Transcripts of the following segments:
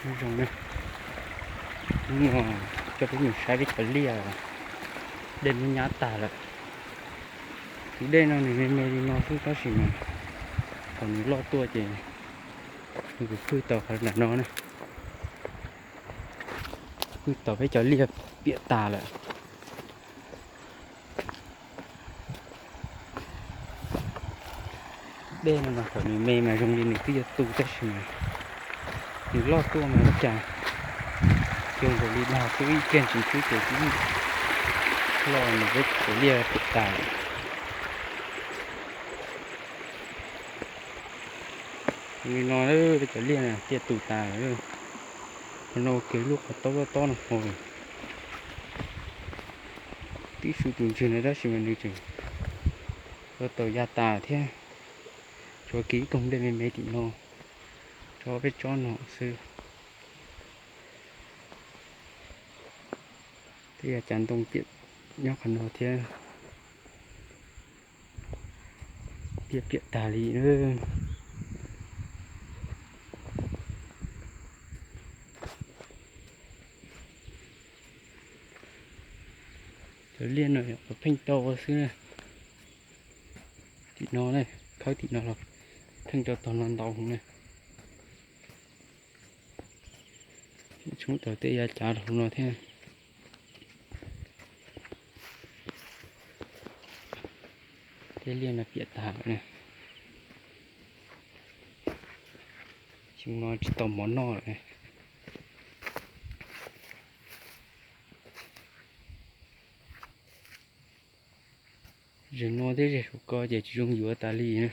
Zoo na, hnub no coj peb mus saib peb cov liaj, dej muab nyab tag lawm. Tus dej no nws me me li no xwb tab sis mas thaum nws loj tuaj ces nws kuj phwj tau qhov nram no na, phwj tau peb cov liaj piam tas lawm. Dej no mas thaum nws me mas zoo li nws twb yuav tu tab sis mas nws loj tuaj mas ua cas zoo nkaus li dag xwb, ib kiag ntsis xwb ces twb loj nws peb cov liaj piam tas lawm. Li no peb cov liaj na ciaj tus tas lawm. Qhov no ua kiag lub qhov taub loj tob no hauv lawm. Twb su tus ntswg no tab sis mas nws tseem ua tau ya tas thiab. Tshuav kiag ib koog dej me me tim no, tsob peb tsob no xwb. Tej yav cav ntoo piam nyob qhov no thiab. Liaj piam tag li. Cov liaj no yog qhov pheej tau ua xwb na. Tim no na, khawb tim no los pheej rau tog no ntau heev na. Tshoob tau tej yav cav rau hauv no thiab. Tej liaj no piam tag lawm na. Xyoo no tsis tau mov noj lawm. Zeg no thiab zeg saum ko ces tsis zoo yuav tas li na.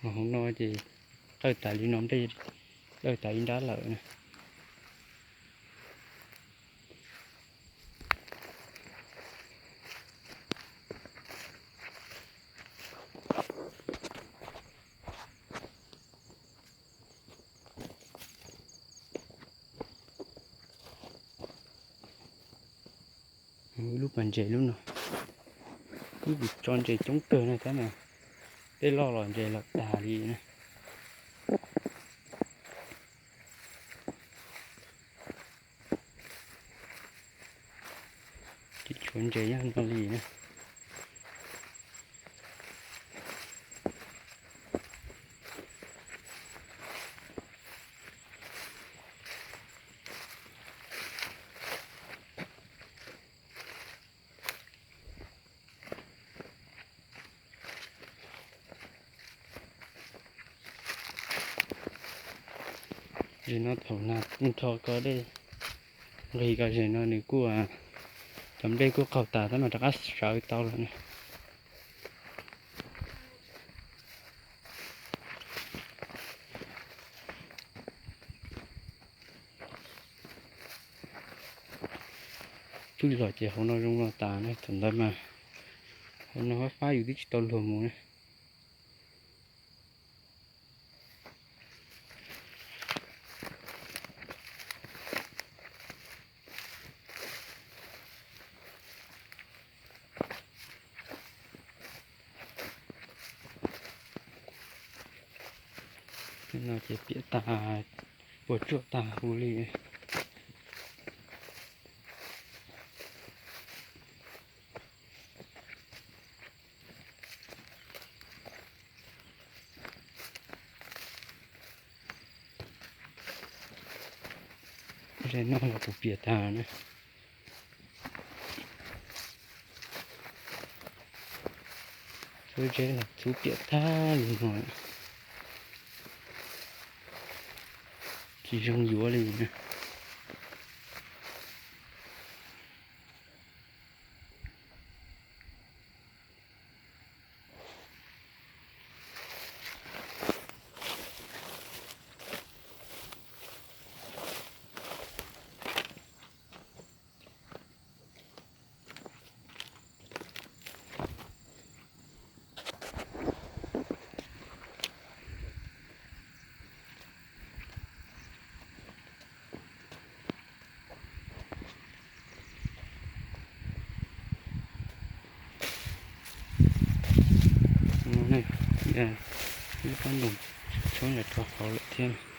Hauv no ces dawj tas li no, dawj tas ib nrab lawm na. Lub pas ntses lub no, lub tso ntses coob kawg no tab mas tej loj los ntses los tag li na. Tsis tshuav ntses nyob no li na. Zeg no thaum nag nrho ko dej nqis ko zeg no nws kuj, cov nplej kuj qaug tas tab mas rov qab sawv tau lawm na. Pwj los ces hauv no zoo no tas na, thaum ntawd mas hauv no fab fab yus twb tsis tau luag mus na. No ces piam tag puas tsuaj tag hu li. Zeg no los kuj piam tag na. Suab zeb los txhub piam tag li no, tsis zoo yuav li na. Lub pab ntoo tshoob los rau hauv lawm thiab.